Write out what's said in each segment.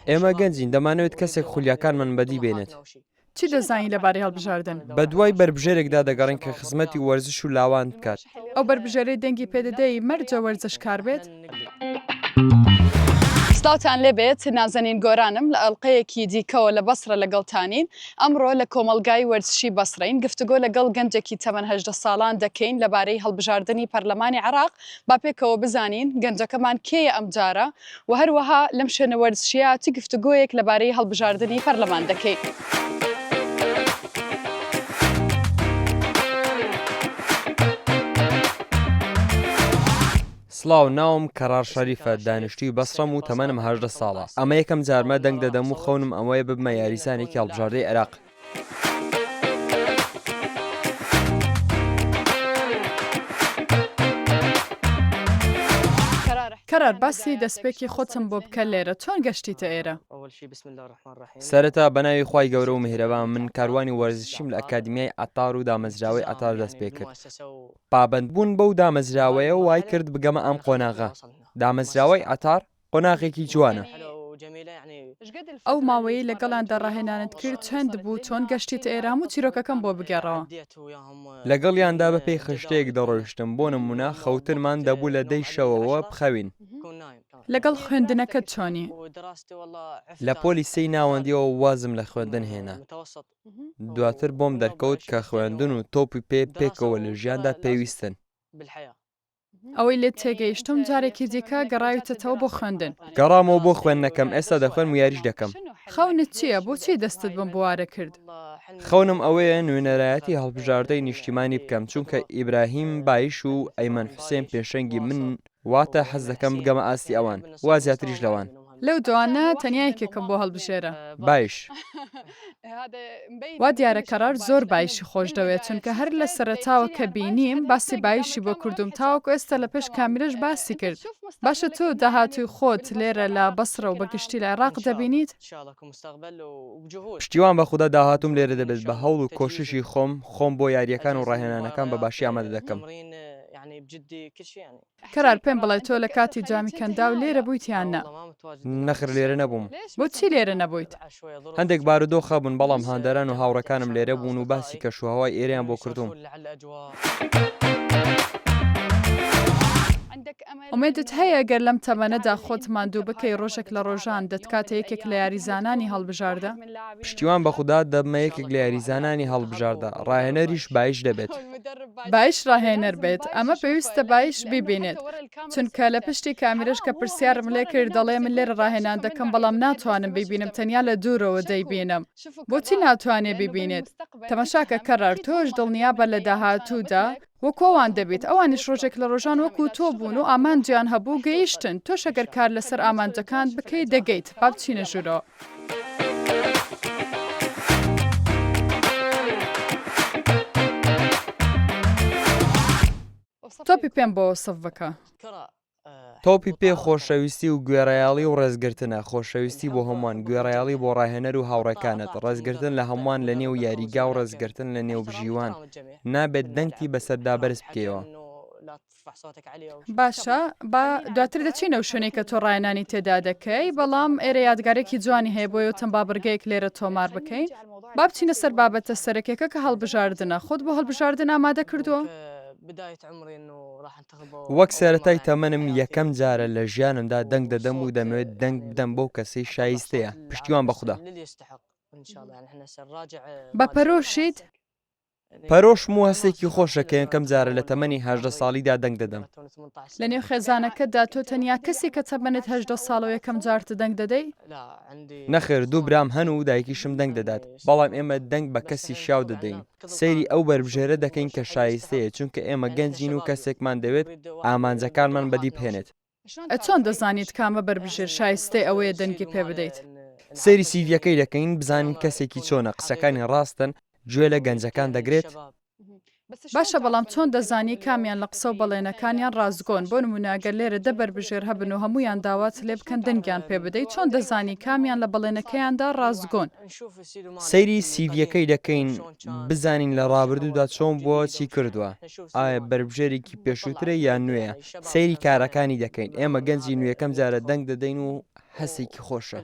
ئێمە گەنجین، دەمانەوێت کەسێک خولیاکانمان بەدی بێنێت. چی دەزانی لەبارەی هەڵبژاردن؟ بەدوای بەربژێرێکدا دەگەڕێین کە خزمەتی وەرزش و لاوان بکات. ئەو بەربژێرەی دەنگی پێدەدەی مەرجە وەرزشکار بێت؟ سڵاوتان لێبێت نازەنین گۆرانم لە ئەڵقەیەکی دیکەوە لە بەسڕە لەگەڵتانین ئەمڕۆ لە کۆمەڵگای وەرزشی بەسڕەین گفتوگۆ لەگەڵ گەنجێکی تەمەن 18 ساڵان دەکەین لەبارەی هەڵبژاردنی پەرلەمانی عێراق با پێکەوە بزانین گەنجەکەمان کێیە ئەمجارە و هەروەها لەم شوێنە وەرزشییە چ گفتوگۆیەک لەبارەی هەڵبژاردنی پەرلەمان دەکەین. سڵاو، ناوم کەڕار شەریفە، دانیشتووی بەسڕەم و تەمەنم 18 ساڵە. ئەمە یەکەم جارمە دەنگ دەدەم و خەونم ئەوەیە ببمە یاریزانێکی هەڵبژاردەی عێراق. کەرار باسی دەستپێکی خۆتم بۆ بکە لێرە چۆن گەشتیتە ئێرە؟ سەرەتا بەناوی خوای گەورە و میهرەبان من کاروانی وەرزشیم لە ئەکادیمیای عەتار و دامەزراوەی عەتار دەستپێکرد پابەندبوون بەو دامەزراوەیە وای کرد بگەمە ئەم قۆناغە دامەزراوەی عەتار قۆناغێکی جوانە. ئەو ماوەیەی لەگەڵیاندا ڕاهێنانت کرد چەند بوو، چۆن گەشتیتە ئێرە، هەموو چیرۆکەکەم بۆ بگێڕەوە. لەگەڵیاندا بەپێی خشتەیەک دەڕۆیشتم، بۆ نموونە خەوتنمان دەبوو لە دەی شەوەوە بخەوین. لەگەڵ خوێندنەکەت چۆنی؟ لە پۆلی سێی ناوەندییەوە وازم لە خوێندن هێنا. دواتر بۆم دەرکەوت کە خوێندن و تۆپی پێ پێکەوە لە ژیاندا پێویستن. ئەوەی لێت تێگەیشتم جارێکی دیکە گەڕاویتەتەوە بۆ خوێندن. گەڕامەوە بۆ خوێندنەکەم، ئێستا دەخوێنم و یاریش دەکەم. خەونت چییە؟ بۆچی دەستت بەم بوارە کرد؟ خەونم ئەوەیە نوێنەرایەتی هەڵبژاردەی نیشتیمانی بکەم، چونکە ئیبراهیم بایش و ئەیمەن حوسێن پێشەنگی منن، واتە حەز دەکەم بگەمە ئاستی ئەوان وا زیاتریش لەوان. لەو دوانە تەنیا یەکێکم بۆ هەڵبژێرە. بایش. وا دیارە کەرار زۆر بایشی خۆش دەوێت چونکە هەر لە سەرەتاوە کە بینیم باسی بایشی بۆ کردووم تاوەکو ئێستا لە پێش کامیرەش باسی کرد باشە تۆ داهاتووی خۆت لێرە لە بەسڕە و بە گشتی لە عێراق دەبینیت؟ پشتیوان بە خودا داهاتووم لێرە دەبێت بە هەوڵ و کۆششی خۆم خۆم بۆ یارییەکان و ڕاهێنانەکان بە باشی ئامادە دەکەم. کەرار پێم بڵێ تۆ لە کاتی جامی کەنداو لێرە بوویت یان نا؟ نەخێر لێرە نەبووم. بۆچی لێرە نەبوویت؟ هەندێک بارودۆخ هەبوون بەڵام هاندەران و هاوڕێکانم لێرە بوون و باسی کەشوهەوای ئێرەیان بۆ کردووم. ئومێدت هەیە گەر لەم تەمەنەدا خۆت ماندوو بکەی ڕۆژێک لە ڕۆژان دەتکاتە یەکێک لە یاریزانانی هەڵبژاردە؟ پشتیوان بە خودا دەبمە یەکێک لە یاریزانانی هەڵبژاردە، ڕاهێنەریش بایش دەبێت. بایش ڕاهێنەر بێت، ئەمە پێویستە بایش بیبینێت، چونکە لە پشتی کامیرەش کە پرسیارم لێکرد دەڵێ من لێرە ڕاهێنان دەکەم بەڵام ناتوانم بیبینم تەنیا لە دوورەوە دەیبینم، بۆچی ناتوانێ بیبینێت؟ تەماشاکە کەرار تۆش دڵنیابە لە داهاتوودا وەکو ئەوان دەبیت، ئەوانیش ڕۆژێک لە ڕۆژان وەکو تۆ بوون و ئامانجیان هەبوو گەیشتن، تۆش ئەگەر کار لەسەر ئامانجەکانت بکەی دەگەیت، با بچینە ژوورەوە. تۆپی پێم بۆ وەسف بکە. تۆپی پێ خۆشەویستی و گوێڕایەڵی و ڕێزگرتنە، خۆشەویستی بۆ هەمووان، گوێڕایەڵی بۆ ڕاهێنەر و هاوڕێکانت، ڕێزگرتن لە هەمووان لە نێو یاریگا و ڕێزگرتن لە نێوبژیوان، نابێت دەنگتی بەسەردا بەرز بکەیەوە. باشە با دواتر دەچینە ئەو شوێنەی کە تۆ ڕاهێنانی تێدا دەکەی، بەڵام ئێرە یادگارێکی جوانی هەیە بۆیە وتم با بڕگەیەک لێرە تۆمار بکەین. با بچینە سەر بابەتە سەرەکیەکە کە هەڵبژاردنە. خۆت بۆ هەڵبژاردن ئامادە کردووە؟ وەک سەرەتای تەمەنم یەکەم جارە لە ژیانمدا دەنگ دەدەم و دەمەوێت دەنگ بدەم بەو کەسەی شایستەیە، پشتیوان بە خودا. بە پەرۆشیت؟ پەرۆشم و هەستێکی خۆشە کە یەکەم جارە لە تەمەنی 18 ساڵیدا دەنگ دەدەم. لە نێو خێزانەکەتدا تۆ تەنیا کەسی کە تەمەنت 18 ساڵە و یەکەم جارتە دەنگ دەدەی؟ نەخێر دوو برام هەن و دایکیشم دەنگ دەدات، بەڵام ئێمە دەنگ بە کەسی شیاو دەدەین، سەیری ئەو بەربژێرە دەکەین کە شایستەیە، چونکە ئێمە گەنجین و کەسێکمان دەوێت ئامانجەکانمان بەدی بهێنێت. چۆن دەزانیت کامە بەربژێر شایستەی ئەوەیە دەنگی پێ بدەیت؟ سەیری سیڤییەکەی دەکەین بزانین کەسێکی چۆنە، قسەکانی ڕاستن، گوێ لە گەنجەکان دەگرێت؟ باشە بەڵام چۆن دەزانی کامیان لە قسە و بەڵێنەکانیان ڕاستگۆن؟ بۆ نموونە گەر لێرە دە بەربژێر هەبن و هەموویان داوات لێ بکەن دەنگیان پێ بدەی چۆن دەزانی کامیان لە بەڵێنەکەیاندا ڕاستگۆن؟ سەیری سیڤییەکەی دەکەین بزانین لە ڕابردوودا چۆن بووە چی کردووە، ئایا بەربژێرێکی پێشووترە یان نوێیە، سەیری کارەکانی دەکەین، ئێمە گەنجین و یەکەم جارە دەنگ دەدەین و. هەستێکی خۆشە.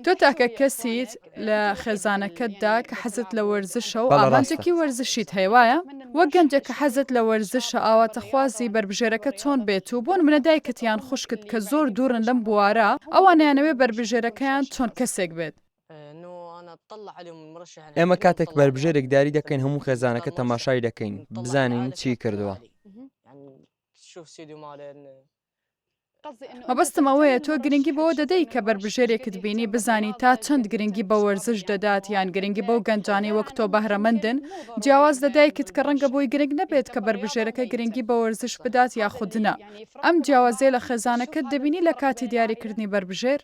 تۆ تاکە کەسیت لە خێزانەکەتدا کە حەزت لە وەرزشە و بەڵێ ڕاستە. ئامانجێکی وەرزشیت هەیە وایە؟ وەک گەنجێک کە حەزت لە وەرزشە ئاواتەخوازی بەربژێرەکە چۆن بێت و بۆ نمونە دایکت یان خوشکت کە زۆر دوورن لەم بوارە ئەوان ئەیانەوێ بەربژێرەکەیان چۆن کەسێک بێت؟ ئێمە کاتێک بەربژێرێک دیاری دەکەین هەموو خێزانەکە تەماشای دەکەین بزانین چی کردووە. مەبەستم ئەوەیە تۆ گرنگی بەوە دەدەی کە بەربژێرێکت بینی بزانی تا چەند گرنگی بە وەرزش دەدات یان گرنگی بەو گەنجانەی وەک تۆ بەهرەمەندن جیاواز لە دایکت کە ڕەنگە بۆی گرنگ نەبێت کە بەربژێرەکە گرنگی بە وەرزش بدات یاخود نا ئەم جیاوازیە لە خێزانەکەت دەبینی لە کاتی دیاریکردنی بەربژێر؟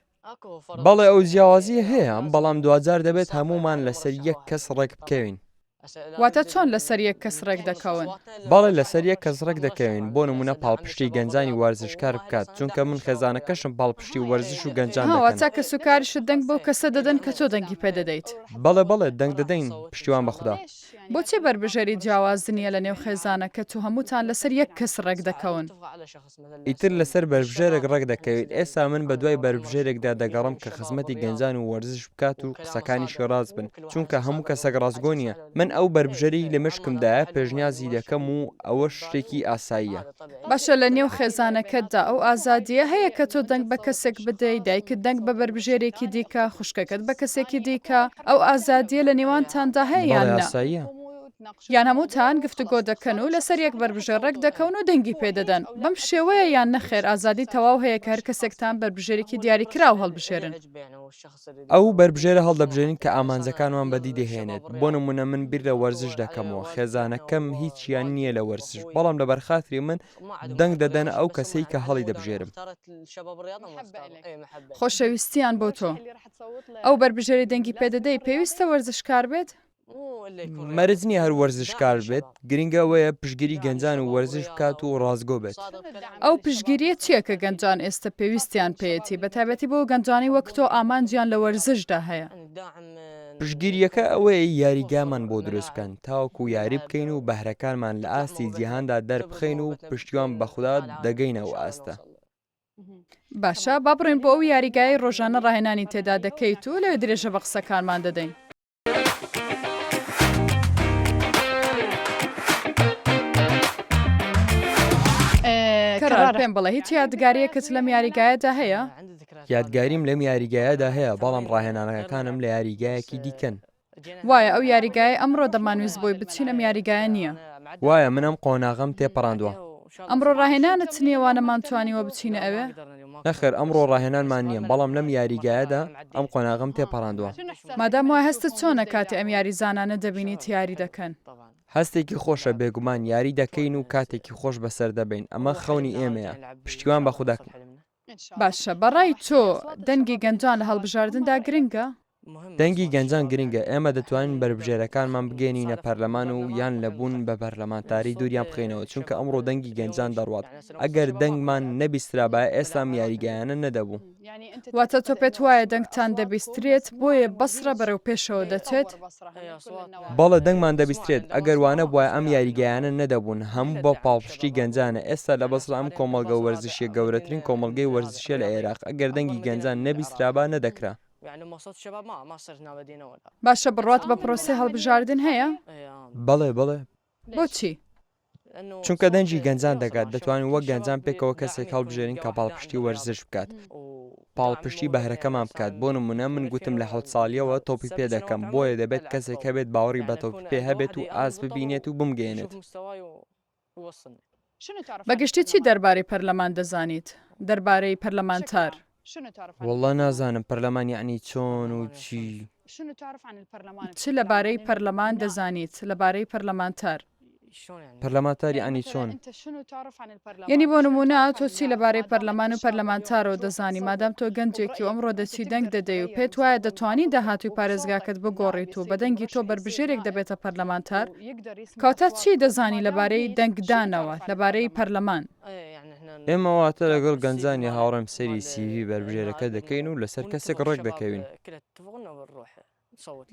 بەڵێ ئەو جیاوازییە هەیە، بەڵام دواجار دەبێت هەموومان لەسەر یەک کەس ڕێک بکەوین. واتە چۆن لەسەر یەک کەس ڕێک دەکەون؟ بەڵێ لەسەر یەک کەس ڕێک دەکەوین، بۆ نموونە پاڵپشتی گەنجانی وەرزشکار بکات، چونکە من خێزانەکەشم پاڵپشتی وەرزش و گەنجان ها دەکەن. واتە کەسوکاریشت دەنگ بەو کەسە دەدەن کە تۆ دەنگی پێ دەدەیت؟ بەڵێ بەڵێ دەنگ دەدەین، پشتیوان بە خودا. بۆچی بەربژێری جیاواز نییە لەنێو خێزانەکەت و هەمووتان لەسەر یەک کەس ڕێک دەکەون؟ ئیتر لەسەر بەربژێرێک ڕێک دەکەوین، ئێستا من بەدوای بەربژێرێکدا دەگەڕێم کە خزمەتی گەنجان و وەرزش بکات و قسەکانیشی ڕاست بن، چونکە هەموو کەسێک ڕاستگۆ نییە، من ئەو بەربژێرەی لە مێشکمدایە پێشنیازی دەکەم و ئەوەش شتێکی ئاساییە. باشە لە نێو خێزانەکەتدا ئەو ئازادییە هەیە کە تۆ دەنگ بە کەسێک بدەی، دایکت دەنگ بە بەربژێرێکی دیکە، خوشکەکەت بە کەسێکی دیکە، ئەو ئازادییە لە نێوانتاندا هەیە بەڵێ یان نا؟ ئاساییە. یان هەمووتان گفتوگۆ دەکەن و لەسەر یەک بەربژێر ڕێک دەکەون و دەنگی پێ دەدەن؟ بەم شێوەیە یان نەخێر ئازادی تەواو هەیە کە هەر کەسێکتان بەربژێرێکی دیاریکراو هەڵبژێرن؟ ئەو بەربژێرە هەڵدەبژێرین کە ئامانجەکانمان بەدی دەهێنێت، بۆ نموونە من بیر لە وەرزش دەکەمەوە، خێزانەکەم هیچیان نییە لە وەرزش، بەڵام لەبەرخاتری من دەنگ دەدەنە ئەو کەسەی کە هەڵیدەبژێرم. خۆشەویستیان بۆ تۆ. ئەو بەربژێرەی دەنگی پێ دەدەی پێویستە وەرزشکار بێت؟ مەرج نییە هەر وەرزشکار بێت، گرنگ ئەوەیە پشتگیری گەنجان و وەرزش بکات و ڕاستگۆ بێت. ئەو پشتگیرییە چییە کە گەنجان ئێستە پێویستیان پێیەتی، بەتایبەتی بۆ گەنجانەی وەک تۆ ئامانجیان لە وەرزشدا هەیە؟ پشتگیرییەکە ئەوەیە یاریگامان بۆ دروست بکەن تاوەکو یاری بکەین و بەهرەکانمان لە ئاستی جیهاندا دەربخەین و پشتیوان بە خودا دەگەینە ئەو ئاستە. باشە با بڕۆین بۆ ئەو یاریگایەی ڕۆژانە ڕاهێنانی تێدا دەکەیت و لەوێ درێژە بە قسەکانمان دەدەین. کەرار پێم بڵێ هیچ یادگاریەکت لەم یاریگایەدا هەیە؟ یادگاریم لەم یاریگایەدا هەیە بەڵام ڕاهێنانەکانم لە یاریگایەکی دیکەن. وایە ئەو یاریگایەی ئەمڕۆ دەمانویست بۆی بچین ئەم یاریگایە نییە. وایە من ئەم قۆناغەم تێپەڕاندوە. ئەمڕۆ ڕاهێنانت نییە وا نەمانتوانیوە بچینە ئەوێ؟ نەخێر ئەمڕۆ ڕاهێنانمان نییە بەڵام لەم یاریگایەدا ئەم قۆناغەم تێپەڕاندوە. مادام وایە هەستت چۆنە کاتێ ئەم یاریزانانە دەبینیت یاری دەکەن؟ هەستێکی خۆشە بێگومان یاری دەکەین و کاتێکی خۆش بەسەر دەبەین ئەمە خەونی ئێمەیە پشتیوان بە خودا. باشە بەڕای تۆ دەنگی گەنجان لە هەڵبژاردندا گرنگە؟ دەنگی گەنجان گرنگە، ئێمە دەتوانین بەربژێرەکانمان بگەیەنینە پەرلەمان و یان لە بوون بە پەرلەمانتاری دووریان بخەینەوە، چونکە ئەمڕۆ دەنگی گەنجان دەڕوات، ئەگەر دەنگمان نەبیسترابایە ئێستا ئەم یاریگایانە نەدەبوو. واتە تۆ پێت وایە دەنگتان دەبیسترێت بۆیە بەسڕە بەرەو پێشەوە دەچێت؟ بەڵێ دەنگمان دەبیسترێت، ئەگەر وانەبوایە ئەم یاریگایانە نەدەبوون، هەموو بە پاڵپشتی گەنجانە، ئێستا لە بەسڕە ئەم کۆمەڵگە وەرزشیە گەورەترین کۆمەڵگەی وەرزشیە لە عێراق، ئەگەر دەنگی گەنجان نەبیسترابا نەدەکرا. باشە بڕوات بە پرۆسەی هەڵبژاردن هەیە؟ بەڵێ بەڵێ. بۆچی؟ چونکە دەنگی گەنجان دەگات، دەتوانین وەک گەنجان پێکەوە کەسێک هەڵبژێرین کە پاڵپشتی وەرزش بکات، پاڵپشتی بەهرەکەمان بکات، بۆ نموونە من گوتم لە حەوت ساڵییەوە تۆپی پێ دەکەم، بۆیە دەبێت کەسێک هەبێت باوەڕی بە تۆپی پێ هەبێت و ئاست ببینێت و بمگەیەنێت. بە گشتی چی دەربارەی پەرلەمان دەزانیت؟ دەربارەی پەرلەمانتار؟ وەڵڵا نازانم پەرلەمان یەعنی چۆن و چی؟ چ لەبارەی پەرلەمان دەزانیت؟ لەبارەی پەرلەمانتار؟ پەرلەمانتار یەعنی چۆن؟ یەنی بۆ نموونە تۆ چی لەبارەی پەرلەمان و پەرلەمانتارەوە دەزانی مادام تۆ گەنجێکی و ئەمڕۆ دەچی دەنگ دەدەی و پێت وایە دەتوانی داهاتووی پارێزگاکەت بگۆڕیت و بە دەنگی تۆ بەربژێرێک دەبێتە پەرلەمانتار کەواتە چی دەزانی لەبارەی دەنگدانەوە لەبارەی پەرلەمان؟ ئێمە واتە لەگەڵ گەنجانی هاوڕێم سەیری سیڤی بەربژێرەکە دەکەین و لەسەر کەسێک ڕێک دەکەوین.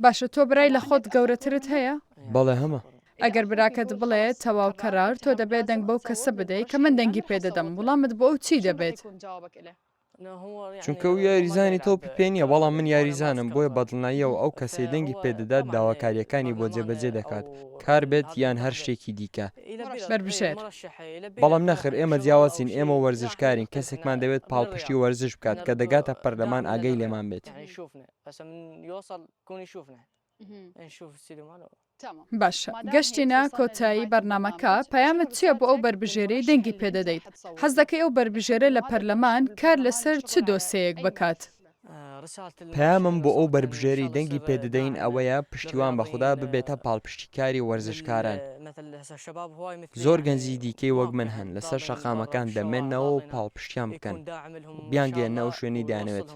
باشە تۆ برای لە خۆت گەورەترت هەیە؟ بەڵێ هەمە. ئەگەر براکەت بڵێ تەواو کەرار تۆ دەبێ دەنگ بەو کەسە بدەی کە من دەنگی پێ دەدەم وڵامت بۆ ئەو چی دەبێت؟ چونکە ئەو یاریزانی تۆپی پێ نییە، بەڵام من یاریزانم، بۆیە بەدڵناییەوە ئەو کەسەی دەنگی پێدەدات داواکارییەکانی بۆ جێبەجێ دەکات، کار بێت یان هەر شتێکی دیکە. بەربژێر. بەڵام نەخێر ئێمە جیاوازین، ئێمە وەرزشکارین، کەسێکمان دەوێت پاڵپشتی وەرزش بکات، کە دەگاتە پەرلەمان ئاگای لێمان بێت. باشە گەشتینە کۆتایی بەرنامەکە، پەیامت چیە بۆ ئەو بەربژێرەی دەنگی پێدەدەیت؟ حەز دەکەی ئەو بەربژێرە لە پەرلەمان کار لەسەر چ دۆسێیەک بکات؟ پەیامم بۆ ئەو بەربژێرەی دەنگی پێدەدەین ئەوەیە پشتیوان بە خودا ببێتە پاڵپشتیکاری وەرزشکاران. زۆر گەنجی دیکەی وەک من هەن لەسەر شەقامەکان دەمێننەوە و پاڵپشتیان بکەن و بیانگەیەننە ئەو شوێنەی دەیانەوێت.